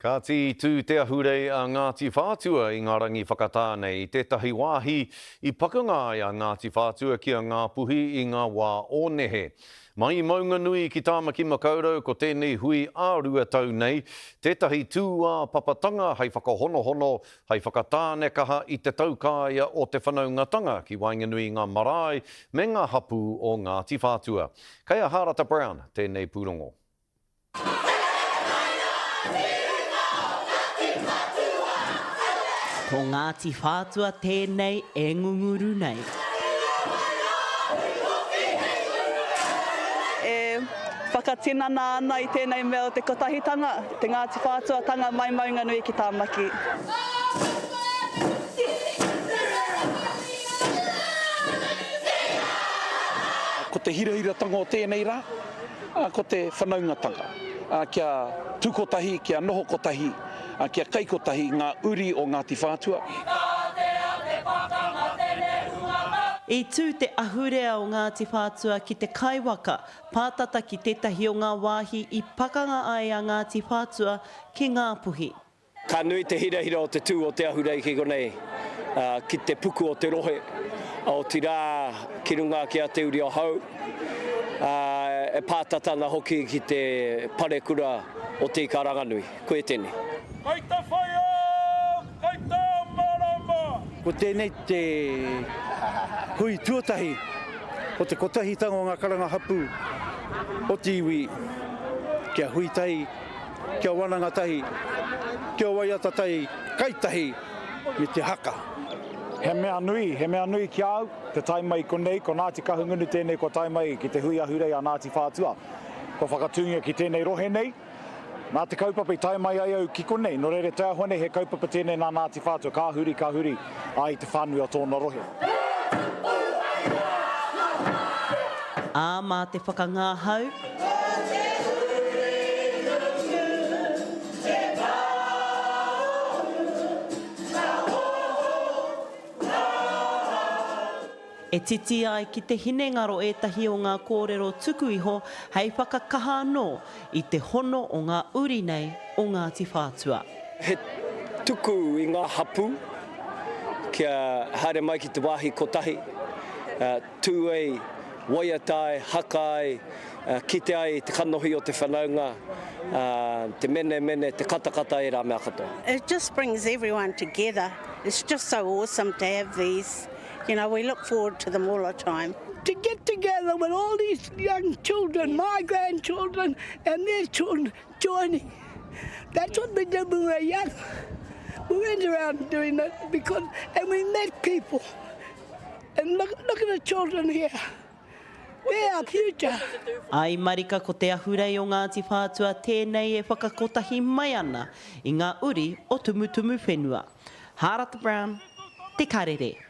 Kāti i tū te ahurei a Ngāti Whātua i ngā rangi whakatā nei i tētahi wāhi i pakanga ai a Ngāti Whātua ki a Ngāpuhi i ngā wā o nehe. Mai i Maunganui ki Tāmaki Makaurau ko tēnei hui ā-rua tau nei tētahi tūāpapatanga hei whakahonohono, hei whakatānekaha i te taukaea o te whanaungatanga ki waenganui i ngā marae me ngā hapū o Ngāti Whātua. Kei a Hārata Brown tēnei pūrongo. Ko Ngāti Whātua tēnei e ngunguru nei. E whakatinana ana i tēnei mea o te kotahitanga, te Ngāti Whātuatanga mai Maunganui ki Tāmaki. Ko te hirahiratanga o tēnei rā, ko te whanaungatanga, kia tū kotahi, kia noho kotahi, kia kai kotahi ngā uri o Ngāti Whātua. I tū te ahurea o Ngāti Whātua ki te Kaiwaka, pātata ki tētahi o ngā wāhi i pakanga ai a Ngāti Whātua ki Ngāpuhi. Ka nui te hirahira o te tū o te ahurei ki konei, ki te puku o te rohe, otirā ki runga ki a Te Uri o Hau, e pātata ana hoki ki te parekura o Te Ikaranganui. Koia tēnei. Kai te whai ao, kai te ao marama. Ko tēnei te hui tuatahi o te kotahitanga o ngā karanga hapū o te iwi kia hui tahi Kia wananga tahi, kia waiata tahi, kai tahi me te haka. He mea nui, he mea nui ki a au, te tae mai konei, ko Ngāti Kahungunu tēnei kua tae mai ki te hui ahurei a Ngāti Whātua. Kua whakatūngia ki tēnei rohe nei, nā te kaupapa i tae mai ai au ki konei, nō reira te āhua nei he kaupapa tēnei nā Ngāti Whātua, ka huri, ka huri ai te whānui o tōna rohe. Ā, mā te whakangahau. E titi ai ki te hinengaro ētahi o ngā kōrero tuku iho hei whakakaha anō i te hono o ngā uri nei o Ngāti Whātua. He tuku i ngā hapū kia haere mai ki te wāhi kotahi, tū ai, waiata ai, haka ai, kite ai te kanohi o te whanaunga, te menemene, te katakata, ērā mea katoa. It just brings everyone together, it's just so awesome to have these, you know, we look forward to them all the time. To get together with all these young children, my grandchildren and their children joining, that's what we did when we were young, we went around doing it because, and we met people. And look, look at the children here. They're our future. Ai marika ko te ahurei o Ngāti Whātua tēnei e whakakotahi mai ana i ngā uri o Tumutumuwhenua. Hārata Brown, Te Karere.